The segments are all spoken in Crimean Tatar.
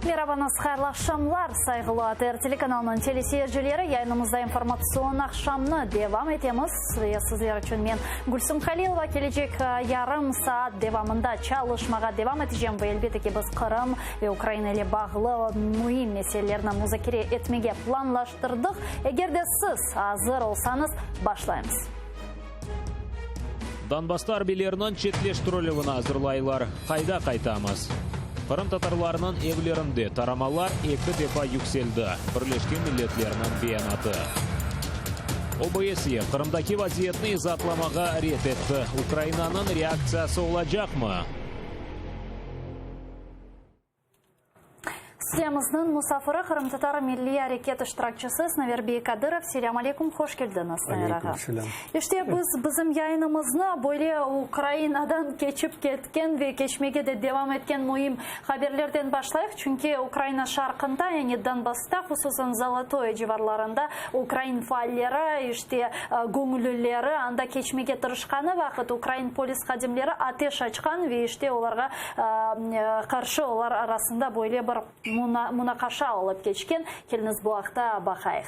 Merabañız, hayırlı aqşamlar, sayğılı ATR telekanalınıñ teleseyircileri. Yayınımızda informatsion aqşamnı devam etemiz. Ve sizler içün men, Gülsüm Halilova, kelecek yarım saat devamında çalışmağa devam etecem. Ve elbette ki, biz Qırım ve Ukraina ile bağlı müim meselelerni muzakere etmege planlaştırdıq. Eger de siz azır olsañız, başlaymız. Donbassta arbiylerniñ çetleştirilüvini azırlaylar. Qayda qaytamız? Qırımtatarlarnıñ evlerinde taramalar eki defa yükseldi, Birleşken Milletlerniñ beyanatı. OBSYE Qırımdaki vaziyetni izaatlamağa red etti. Ukrainanıñ reaktsiyası olacaqmı? Studiyamıznıñ musafiri, qırımtatar milliy areket iştirakçisi Snaver bey Kadırov. Selâm aleyküm, hoş keldiñiz, Snaver ağa. Aleyküm selâm. İşte, biz bizim yayınımıznı böyle Ukrainadan keçip ketken ve keçmege de devam etken müim haberlerden başlayıq, çünki Ukraina şarqında, yani Donbassta, hususan Zolotoye civarlarında ukrain faalleri, işte, göñüllileri anda keçmege tırışqanı vaqıt ukrain polis hadimleri ateş açqan ve, işte, olarğa Qarşı olar arasında böyle bir munaqaşa olıp keçken. Keliñiz bu aqta baqayıq.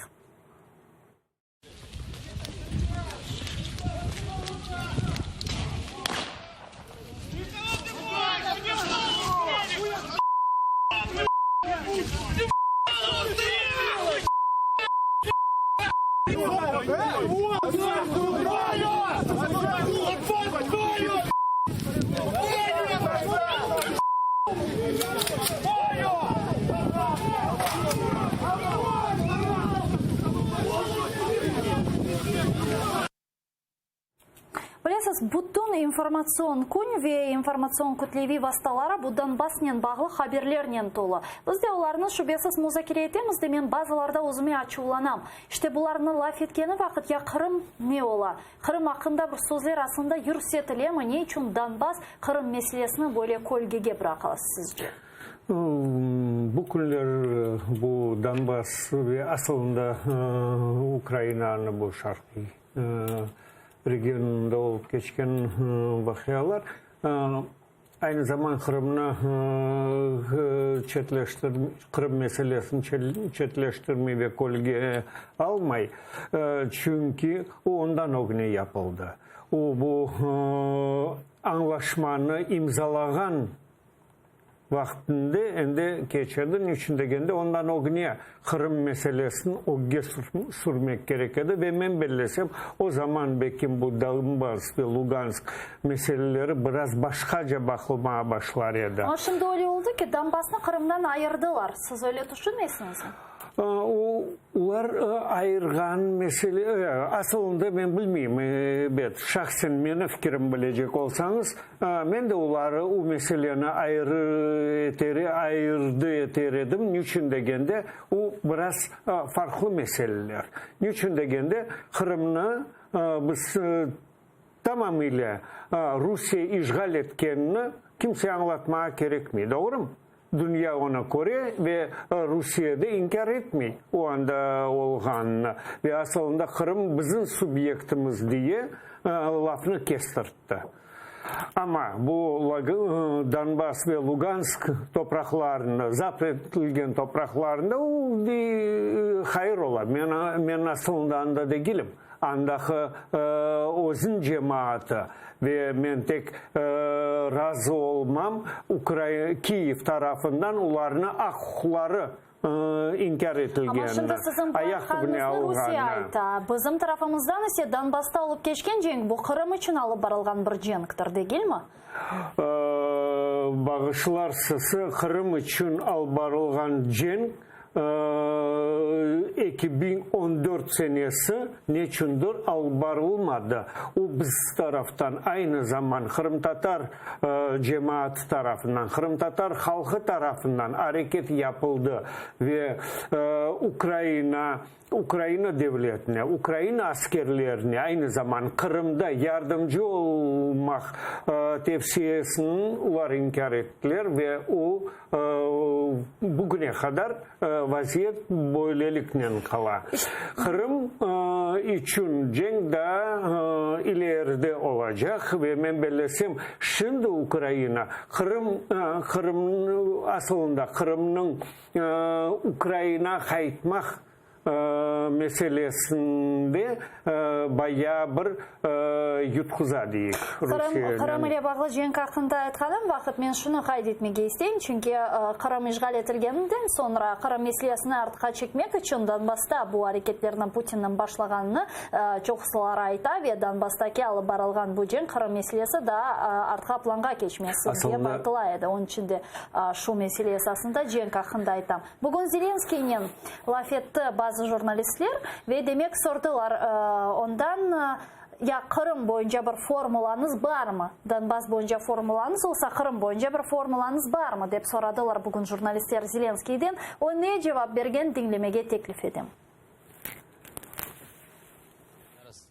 Bilesiz, bütün informatsion kün ve informatsion kütleviy vastaları bu Donbassnen bağlı haberlernen tolu. Biz de olarnı şübesiz muzakere etemiz de, men bazılarda özüme açuvlanam. İşte bularnı laf etkeni vaqıt ya Qırım ne ola? Qırım aqqında bir sözler aslında yürsetilemi? Ne içün Donbass, Qırım meselesini böyle kölgege bıraqalar sizce? Bu künler bu Donbass ve asılında Ukrainanı bu şarqiy regionında olıp keçken vaqialar Aynı zaman Qırımnı çetleştir, Qırım meselesini çetleştirmey ve kölge almay, çünki o ondan ögüne yapıldı. O bu añlaşmanı imzalağan vaqtında endi keçirdi. Niçün degende, ondan ögüne Qırım meselesini ögge sürmek kerek edi ve men bellesem, o zaman belkim bu Donbass ve Lugansk meseleleri biraz başqaca baqılmağa başlar edi. Amma şimdi öyle oldı ki, Donbassnı Qırımdan ayırdılar. Siz öyle tüşünmeysiñizmi? Olar ayırğan mesele, asılında men bilmeyim, ebet, şahsen meni fikirim bilecek olsañız, Men de oları o meseleni ayrı eter, ayırdı eter edim, niçün degende, o biraz farqlı meseleler. Niçün degende, Qırımnı biz tamamıyla Rusiye işğal etkenini kimse añlatmağa kerekmey, doğrumı? Dünya onı köre ve Rusiye de inkâr etmey o anda olğanını ve asılında Qırım bizim subyektimiz diye lafnı kestirtti. Amma bu Donbass ve Lugansk topraqlarını, zapt etilgen topraqlarında o hayır ola, men asılında anda degilim. Andaqı özün cemaatı ve men tek razı olmam, Kiyev tarafından olarnı aq-uquqları inkâr Amma etilgenini, şimdi siziñ bu ayaq tübüne aytqanıñıznı Rusiye alğanını. ayta. Bizim tarafımızdan ise Donbassta olıp keçken cenk, bu Qırım içün alıp barılğan bir cenktir, degilmi? Bağışlarsız, Qırım içün alıp barılğan cenk 2014 senesi neçündir alıp barılmadı. O biz taraftan, aynı zaman qırımtatar cemaatı tarafından, qırımtatar halqı tarafından areket yapıldı ve Ukraina Ukraina devletine, Ukraina askerlerine, aynı zaman Qırımda yardımcı olmaq tevsiyesini olar inkâr ettiler ve o, bugüne qadar vaziyet böyleliknen qala. Qırım. İçün cenk daa ileride olacaq ve men bellesem, şimdi Ukraina Qırım, Qırım, asılında Qırımnıñ Ukraina qaytmaq meselesinde bayağı bir yutquza deyik Rusiyenen. Qırım ile bağlı cenk aqqında aytqanım vaqıt men şunı qayd etmege isteyim, çünki Qırım işğal etilgeninden soñra Qırım meselesini artqa çekmek içün Donbassta bu areketlerni Putinniñ başlağanını çoqusılar ayta ve Donbasstaki alıp barılğan bu cenk Qırım meselesi daa artqa planğa keçmesi dep aytıla edi. Onıñ içün de şu mesele esasında cenk aqqında aytam. Bugün Zelenskiynen laf etti bazı jurnalistler ve demek sordılar ondan, ya Qırım boyunca bir formulañız barmı? Donbass boyunca formulañız olsa, Qırım boyunca bir formulañız barmı? dep soradılar bugün jurnalistler Zelenskiyden. O ne cevap bergen diñlemege teklif etem.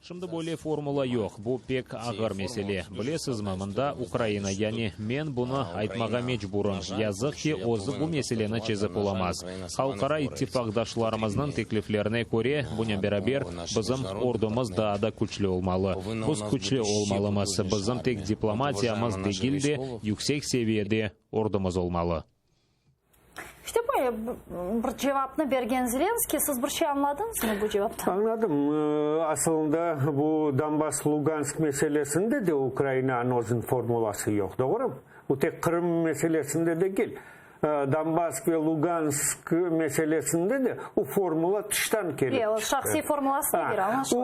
Şimdi böyle formula yoq, bu pek ağır mesele. Bilesizmi, mında Ukraina, yani men bunı aytmağa mecburım, yazıq ki, özü bu meseleni çezip olamaz. Halqara ittifaqdaşlarımıznıñ tekliflerine köre, bunen beraber, bizim ordumız daa da küçlü olmalı. Biz küçlü olmalımız, bizim tek diplomatiyamız degil de, yüksek seviyede ordumız olmalı. İşte böyle bir cevapnı bergen Zelenskiy, siz bir şey añladıñızmı bu cevaptan? Añladım. Asılında bu Donbass, Lugansk meselesinde de Ukrainanıñ özüniñ formulası yoq, doğrumı? Bu tek Qırım meselesinde degil. Donbass ve Lugansk meselesinde de o formula tıştan kelip çıqtı. O şahsiy formulası degil, añlaşıla.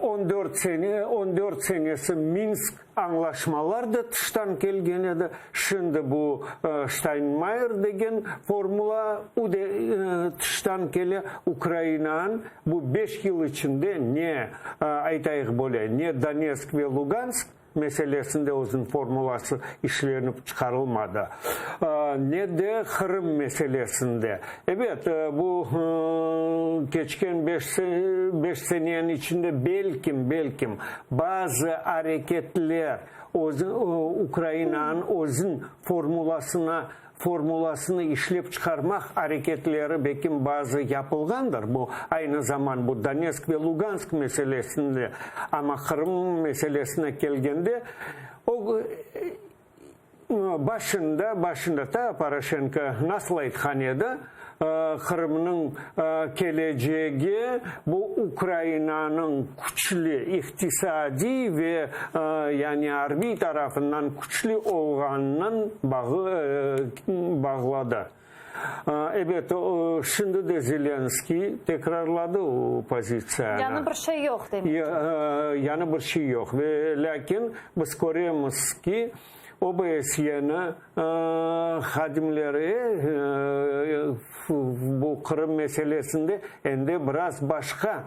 O 14 sene, 14 senesi Minsk Añlaşmalar da tıştan kelgen edi. Şimdi bu Ştaynmayer degen formula, o de tıştan kele. Ukrainanıñ bu beş yıl içinde ne, aytayıq böyle, ne Donetsk ve Lugansk meselesinde özüniñ formulası işlenip çıqarılmadı, ne de Qırım meselesinde. Ebet, bu keçken beş seneniñ içinde belkim, belkim, Bazı areketler Ukrainanıñ özüñ formulasına formulasını işlep çıqarmaq areketleri bekim bazı yapılğandır, bu aynı zaman bu Donetsk ve Lugansk meselesinde, amma Qırım meselesine kelgende o Başında, başında ta Poroşenko nasıl aytqan edi, Qırımnıñ kelecegi bu Ukrainanıñ küçlü iqtisadiy ve yani arbiy tarafından küçlü olğanınen bağladı. Ebet, şimdi de Zelenskıy tekrarladı o pozitsiyanı. Yañı bir şey yoq, demek ki. Yañı bir şey yoq. Ve lâkin biz köremiz ki, OBSYeniñ hadimleri bu Qırım meselesinde endi biraz başqa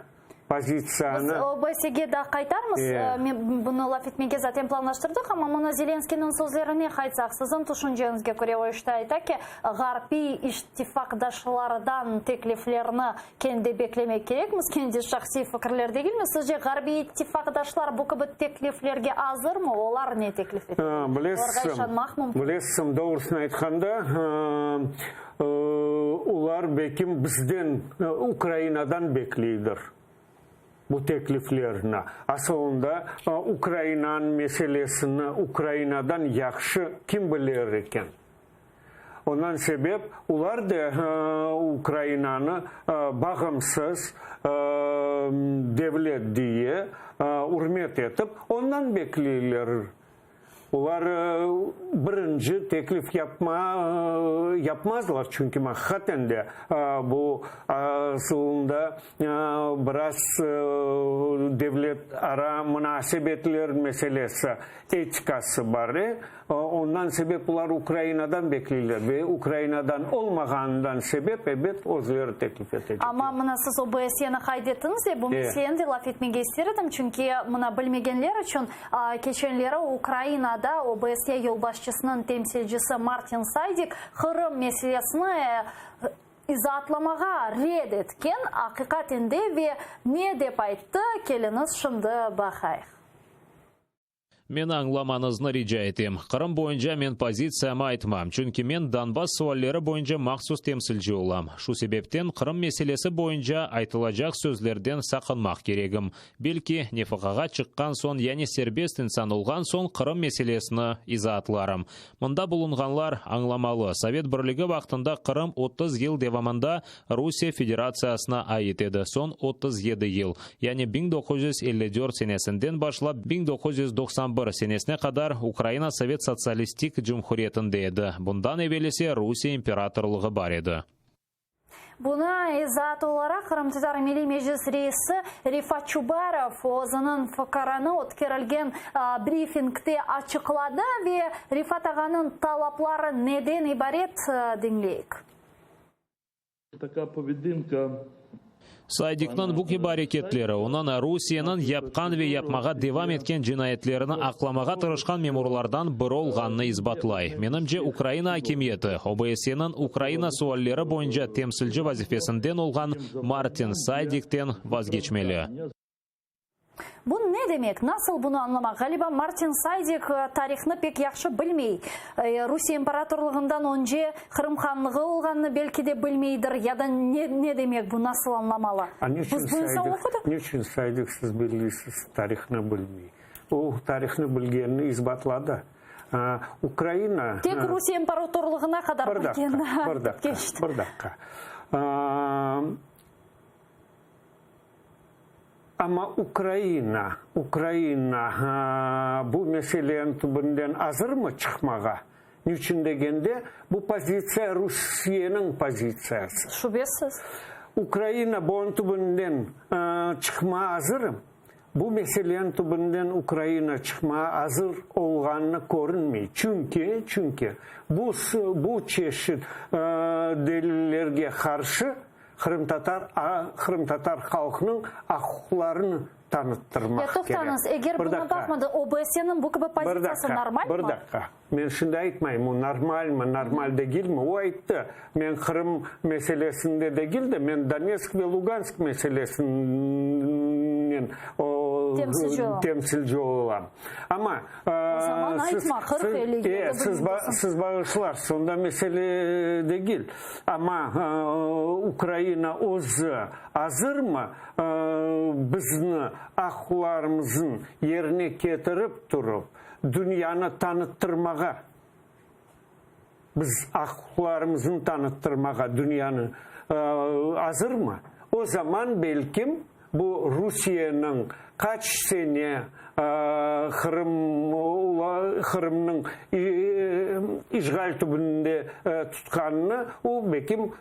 pozitsiyanı. Biz OBSYege daa qaytarmız, men bunı laf etmege zaten planlaştırdıq, amma mına Zelenskıynıñ sözlerine qaytsaq, siziñ tüşünceñizge köre, o işte ayta ki, ğarpiy ittifaqdaşlardan tekliflerni kendi beklemek kerekmiz, kendi şahsiy fikirler degilmi? Sizce, ğarbiy ittifaqdaşlar bu kibi tekliflerge azırmı, olar ne teklif eteler? Olarğa işanmaq mümkünmi? Bilesiñ, doğrusını aytqanda, Olar belkim bizden, Ukrainadan bekleydir bu tekliflerni. Asılında, Ukrainanıñ meselesini Ukrainadan yahşı kim bilir eken? Ondan sebep, olar da Ukrainanı bağımsız devlet diye ürmet etip, ondan bekleyler. Olar birinci teklif yapma yapmazlar, çünki maqiqaten de bu asılında biraz devlet ara munasebetler meselesi, etikası bar. Ondan sebep olar Ukrainadan bekleyler ve Ukrainadan olmağanından sebep, ebet, özleri teklif etecekler. Amma mına siz OBSYeni qayd ettiñiz de, bu meseleni de laf etmege ister edim, çünki mına bilmegenler içün, Keçenleri Ukrainada OBSYe yolbaşçısınıñ temsilcisi Martin Saydik Qırım meselesini izaatlamağa red etken, aqiqaten de, ve ne dep ayttı, keliñiz şimdi baqayıq. Meni añlamañıznı rica etem. Qırım boyunca men pozitsiyamı aytmam, çünki men Donbass sualleri boyunca mahsus temsilci olam. Şu sebepten Qırım meselesi boyunca aytılacaq sözlerden saqınmaq keregim. Belki, nefaqağa çıqqan soñ, yani serbest insan olğan soñ Qırım meselesini izaatlarım. Mında bulunğanlar añlamalı, Sovet Birligi vaqtında Qırım 30 yıl devamında Rusiye Federatsiyasına ait edi, soñ 37 yıl, yani 1954 senesinden başlap 1991 senesine qadar Ukraina Sovet Sotsialistik Cumhuriyetinde edi, bundan evel ise Rusiye imperatorlığı bar edi. Buña izaat olaraq Qırımtatar Milliy Meclis reisi Refat Çubarov özüniñ fikirini ötkerilgen brifingde açıqladı ve Refat ağanıñ talapları neden ibaret, diñleyik. Saydikniñ bu kibi areketleri, onıñ Rusiyeniñ yapqan ve yapmağa devam etken cinayetlerini aqlamağa tırışqan memurlardan biri olğanını isbatlay. Menimce, Ukraina akimiyeti, OBSE-niñ Ukraina sualleri boyunca temsilci vazifesinden olğan Martin Saydikten vazgeçmeli. Bu ne demek? Nasıl bunı añlamaq? Ğaliba, Martin Saydik tarihnı pek yahşı bilmey. Rusiye imperatorlığından önce Qırım hanlığı olğanını belki de bilmeydir. Ya da ne, ne demek bu, nasıl añlamalı? A ne içün Biz bu insan Saydik, oqudıq. ne içün Saydik siz belleysiz tarihnı bilmey? O, tarihnı bilgenini isbatladı. Ukraina... Tek Rusiye imperatorlığına qadar Bir daqqa, bilgenini bir daqqa, keçti. bir daqqa. Amma Ukraina, Ukraina bu meseleniñ tübünden azırmı çıqmağa? Niçün degende, bu pozitsiya Rusiyeniñ pozitsiyası. Şübesiz. Ukraina bunıñ tübünden çıqmağa azırm? Bu meseleniñ tübünden Ukraina çıqmağa azır olğanını körünmey. Çünki, çünki bu, bu çeşit delillerge qarşı Qırımtatar qırımtatar halqnıñ aq-uquqlarını tanıttırmaq Ya kerek. toqtañız, eger Bir buña daqqa. baqmadan OBSE-niñ bu kibi Bir pozitsiyası daqqa, normalmi? bir daqqa. Men şimdi aytmayım, o normalmi, normal degilmi. O ayttı, men Qırım meselesinde degil de, men Donetsk ve Lugansk meselesinen Temsilci olam. temsilci olam. Amma O zaman siz, aytma, 40, 50 yılda e, siz, siz bağışlarsız, onda mesele degil. Amma Ukraina özü azırmı bizni aq-uquqlarımıznı yerine ketirip turıp, dünyanı tanıttırmağa, biz aq-uquqlarımıznı tanıttırmağa dünyanı azırmı? O zaman, belkim, Bu Rusiyeniñ qaç sene Qırım Qırımnıñ işğal tübünde tutqanını, o, belkim,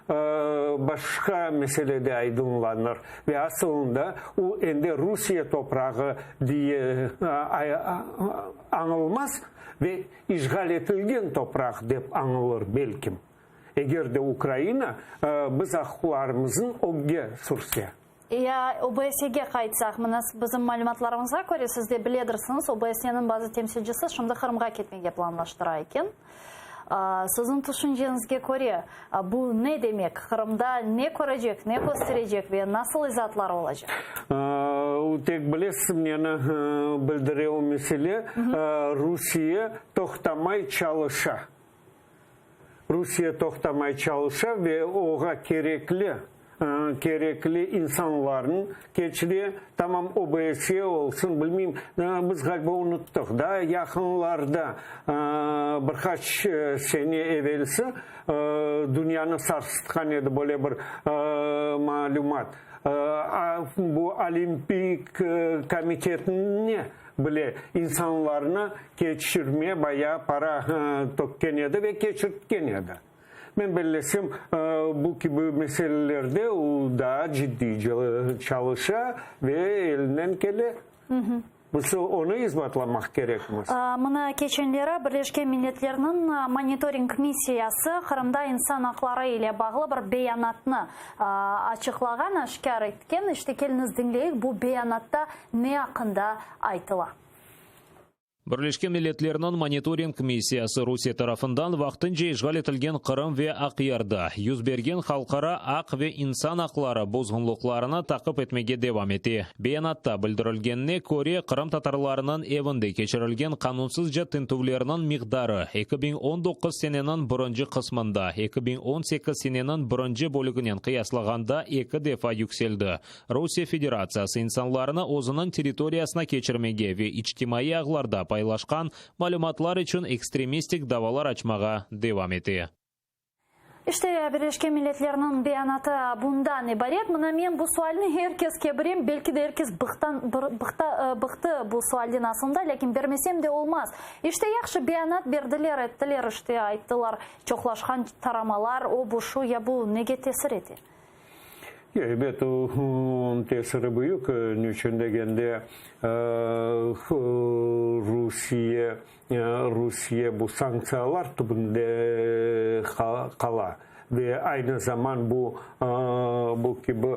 başqa meselede aydınlanır. Ve asılında o, endi Rusiye toprağı diye añılmaz ve işğal etilgen topraq dep añılır, belkim. Eger de Ukraina biz aq-uquqlarımıznı ögge sürse. Ya OBSE-ge qaytsaq, mına bizim malümatlarımızğa köre, siz de biledirsiñiz, OBSE-niñ bazı temsilcisi şimdi Qırımğa ketmege planlaştıra eken. Siziñ tüşünceñizge köre, bu ne demek? Qırımda ne körecek, ne kösterecek ve nasıl izaatlar olacaq? Tek bilesiz, neni bildire o mesele, Rusiye toqtamay çalışa. Rusiye toqtamay çalışa ve oğa kerekli kerekli insanlarnı keçire, tamam OBSE olsun, bilmeyim, biz ğaliba unuttıq, daa yaqınlarda, bir qaç sene evelsi dünyanı sarsıtqan edi böyle bir malümat, bu Olimpik komitetine bile insanlarnı keçirme bayağı para tökken edi ve keçirtken edi. Men bellesem, bu kibi meselelerde o daa ciddiy çalışa ve elinden kele. Biz onı isbatlamaq kerekmiz. Mına keçenleri Birleşken Milletlerniñ monitoring missiyası Qırımda insan aqları ile bağlı bir beyanatnı açıqlağan, aşkâr etken. İşte, keliñiz diñleyik, bu beyanatta ne aqqında aytıla. Birleşken Milletlerniñ Monitoring missiyası Rusiye tarafından vaqtınca işğal etilgen Qırım ve Aqyarda yüz bergen halqara aq ve insan aqları bozğunlıqlarını taqip etmege devam ete. Beyanatta bildirilgenine köre, qırımtatarlarnıñ evinde keçirilgen qanunsızca tintüvlerniñ miqdarı 2019 seneniñ birinci qısmında 2018 seneniñ birinci bölüginen qıyaslağanda eki defa yükseldi. Rusiye Federatsiyası insanlarnı özüniñ territoriyasına keçirmege ve içtimaiy ağlarda paylaşqan malümatlar içün ekstremistik davalar açmağa devam ete. İşte, Birleşken Milletlerniñ beyanatı bundan ibaret. Mına men bu sualni er keske berem, belki de er kes bıqtan, bıqta, bıqtı bu sualden aslında, lâkin bermesem de olmaz. İşte, yahşı beyanat berdiler, ettiler, işte, ayttılar, çoqlaşqan taramalar, o bu, şu ya bu nege tesir ete? Ebet, onıñ tesiri büyük. Niçün degende, Rusiye, Rusiye bu sanktsiyalar tübünde qala ve aynı zaman bu, bu kibi,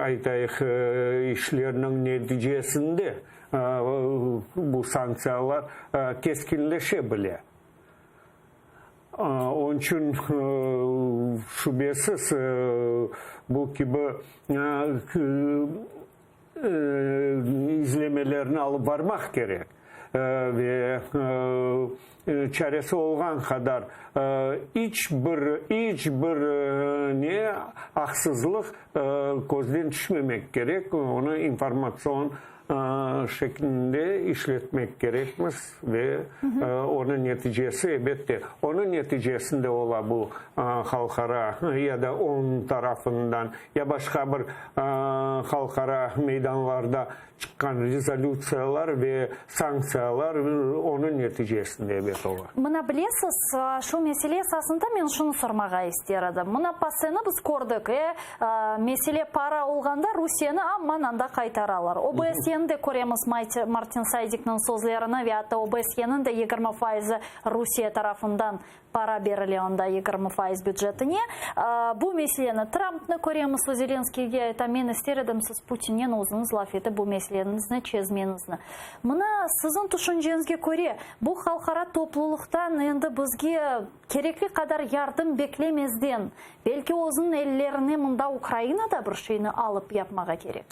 aytayıq, işlerniñ neticesinde bu sanktsiyalar keskinleşe bile. Onıñ içün, şübesiz, bu kibi izlemelerni alıp barmaq kerek ve çaresi olğan qadar iç bir, iç bir ne aqsızlıq közden tüşmemek kerek, onı informatsion şeklinde işletmek kerekmiz ve onıñ neticesi, elbette, onıñ neticesinde ola bu halqara ya da onıñ tarafından, ya başqa bir halqara meydanlarda çıqqan rezolütsiyalar ve sanktsiyalar onıñ neticesinde, ebet, ola. Mına bilesiz, şu mesele esasında men şunı sormağa ister edim. Mına PACEni biz kördik, e, mesele para olğanda Rusiyeni amman anda qaytaralar. OBSYeni de köremiz, Martin Saydikniñ sözlerini ve atta OBSYeniñ de 20 faizi Rusiye tarafından para berile onda 20% bücetine. Bu meseleni Trampnı köremiz, o Zelenskiyge ayta, men ister edim siz Putinnen özüñiz laf etip bu meselenizni çezmenizni. Mına siziñ tüşünceñizge köre, bu halqara toplulıqtan endi bizge kerekli qadar yardım beklemezden, belki özüniñ ellerine mında Ukrainada bir şeyni alıp yapmağa kerek?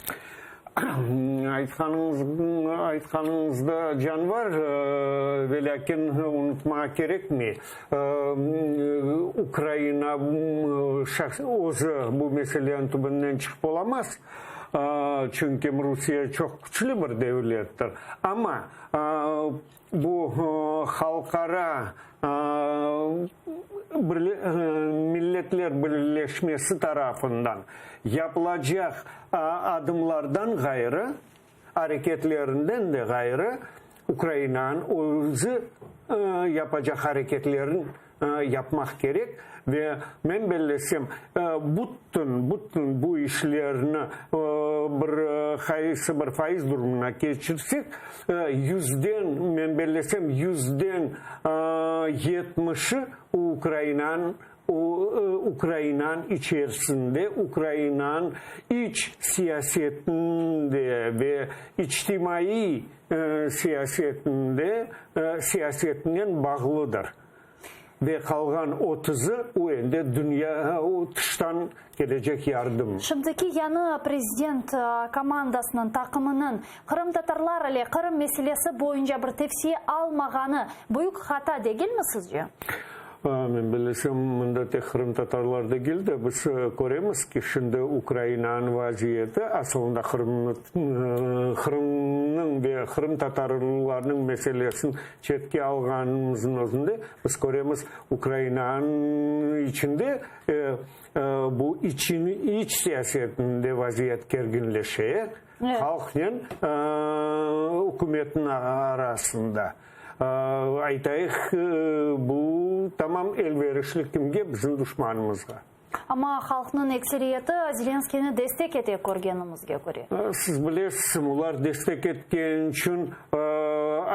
Aytqanıñız, aytqanıñızda can bar, velâkin unutmağa kerekmey, Ukraina özü bu meseleniñ tübünden çıqıp olamaz, çünki Rusiye çoq küçlü bir devlettir. Amma bu halqara Milletler Birleşmesi tarafından yapılacaq adımlardan ğayrı, areketlerinden de ğayrı, Ukrainanıñ özü yapacaq areketlerini yapmaq kerek ve men bellesem, bütün, bütün bu işlerni bir qaysı bir faiz durumına keçirsek, yüzden, men bellesem, yüzden yetmişi Ukrainanıñ Ukrainanıñ içerisinde, Ukrainanıñ iç siyasetinde ve içtimaiy siyasetinde, siyasetinen bağlıdır. Ve qalğan otuzı, o endi dünya, tıştan kelecek yardım. Şimdiki yañı prezident komandasınıñ, taqımınıñ, qırımtatarlar ile Qırım meselesi boyunca bir tevsiye almağanı büyük hata degilmi sizce? Men bilesem, mında tek qırımtatarlar degil de, biz köremiz ki, şimdi Ukrainanıñ vaziyeti, asılında Qırımnı, Qırımnıñ ve qırımtatarlarnıñ meselesini çetke alğanımıznıñ özünde, biz köremiz, Ukrainanıñ içinde bu iç siyasetinde vaziyet kerginleşe, halqnen ükümetniñ arasında. Aytayıq, bu tamam elverişli kimge? Bizim duşmanımızğa. Amma halqnıñ ekseriyeti Zelenskıynı destek ete, körgenimizge köre. Siz bilesiz, olar destek etken içün.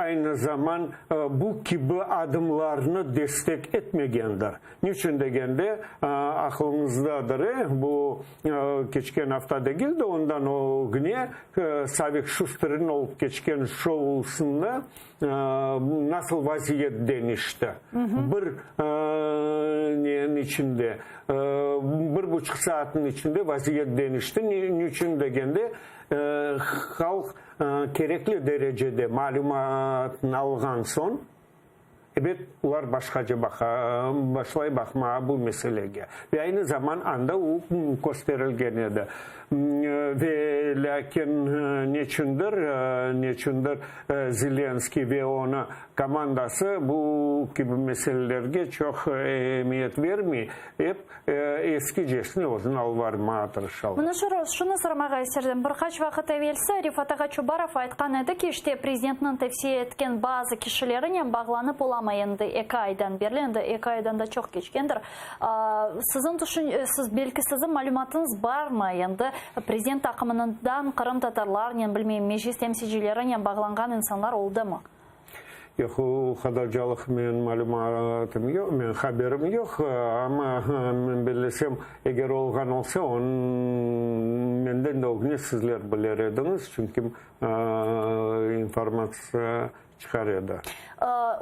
Aynı zaman bu kibi adımlarnı destek etmegendir. Niçün degende, aqlıñızdadır, e, bu keçken afta degil de, ondan ögüne Savik Şusterniñ olıp keçken şousında nasıl vaziyet deñişti. Bir neniñ içinde, bir buçuq saatniñ içinde vaziyet deñişti. Niçün degende, halq kerekli derecede malümatnı alğan soñ, ebet, olar başqaca baqa, başlay baqmağa bu meselege. Ve aynı zaman anda o kösterilgen edi. Ve lâkin neçündir, neçündir Zelenskiy ve onı komandası bu kibi meselelerge çoq emiyet vermey, ep eskicesine özüni alıp barmağa tırışalar. Mına şunı soramağa isterdim. Bir qaç vaqıt evelsi Refat ağa Çubarov aytqan edi ki, işte, prezidentniñ tevsiye etken bazı kişilerinen bağlanıp olamay endi eki aydan berli, endi eki aydan da çoq keçkendir. Siziñ tüşün, siz, belki siziñ malümatıñız barmı, endi prezident taqımından qırımtatarlarnen, bilmeyim, Meclis temsilcilerinen bağlanğan insanlar oldımı? Yoq, o qadarcalıq menim malümatım yoq, menim haberim yoq, amma men bellesem, eger olğan olsa, onı menden de ögüne sizler biler ediñiz, çünki informatsiya çıqar edi.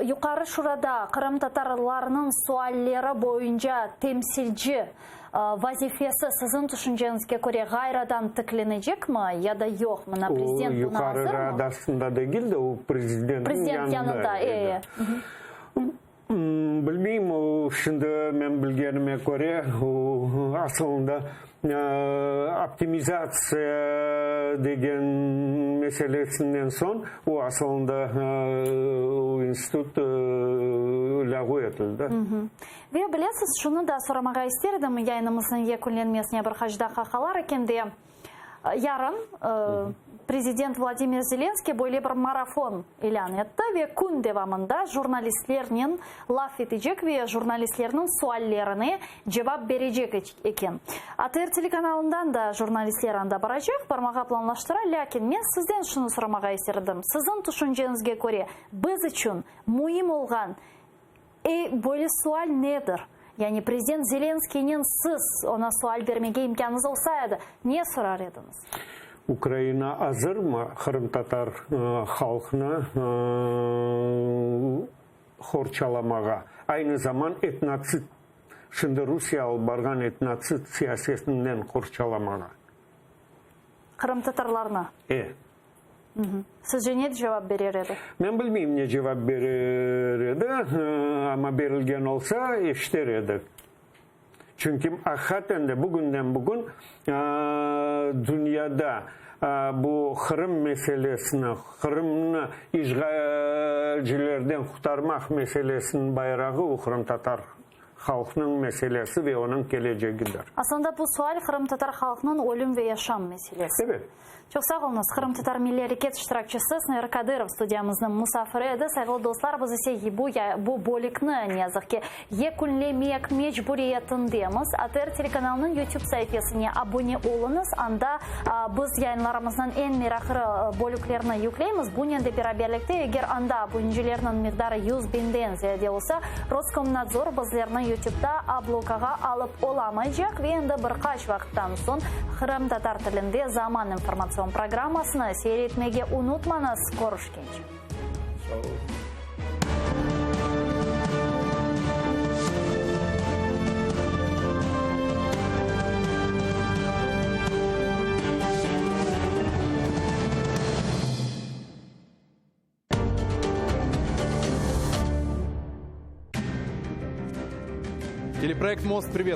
Yuqarı Şurada qırımtatarlarnıñ sualleri boyunca temsilci vazifesi siziñ tüşünceñizge köre ğayrıdan tiklenecekmi ya da yoq? Mına prezident O buna Yuqarı azırmı? Radasında degil de, o prezidentniñ Prezident yanında yanında, edi. e. Bilmeyim, o şimdi men bilgenime köre, o asılında optimizatsiya degen meselesinden soñ, o asılında o institut lâğu etildi. Ve bilesiz, şunı da soramağa ister edim, yayınımıznıñ yekünlenmesine bir qaç daqqa qalar eken de, yarın prezident Vladimir Zelenskiy böyle bir marafon ilân etti ve kün devamında jurnalistlernen laf etecek ve jurnalistlerniñ suallerine cevap berecek eken. ATR telekanalından da jurnalistler anda baracaq, barmağa planlaştıra, lâkin men sizden şunı soramağa ister edim, siziñ tüşünceñizge köre, biz içün müim olğan E, böyle sual nedir? Yani prezident Zelenskiynen siz oña sual bermege imkânıñız olsa edi, ne sorar ediñiz? Ukraina azırmı qırımtatar halqnı qorçalamağa? Aynı zaman etnotsid, şimdi Rusiye alıp barğan etnotsid siyasetinden qorçalamağa? Qırımtatarlarnı? E. Sizce ne cevap berer edi? Men bilmeyim ne cevap berer edi, amma berilgen olsa eşiter edik. Çünki aqiqaten de bugünden bugün dünyada bu Qırım meselesini, Qırımnı işğalcilerden qurtarmaq meselesiniñ bayrağı o qırımtatar halqnıñ meselesi ve onıñ kelecegidir. Aslında bu sual qırımtatar halqnıñ ölüm ve yaşam meselesi. Ebet. Çoq sağ oluñız. Qırımtatar milliy areket iştirakçisi Snever Kadırov studiyamıznıñ musafiri edi. Sayğılı dostlar, biz ise bu bu bölükni, ne yazıq ki, yekünlemek mecburiyetindemiz. ATR telekanalınıñ YouTube saifesine abone oluñız, anda biz yayınlarımıznıñ eñ meraqlı bölüklerini yükleymiz. Bunen de beraberlikte, eger anda abunecilerniñ miqdarı 100 biñden ziyade olsa, Roskomnadzor bizlerni YouTubeda ablokağa alıp olamaycaq ve endi bir qaç vaqıttan soñ qırımtatar tilinde Zaman informatsion programmasını seyir etmege unutmañız. Körüşkence. Sağ olun. Телепроект «Мост» привет!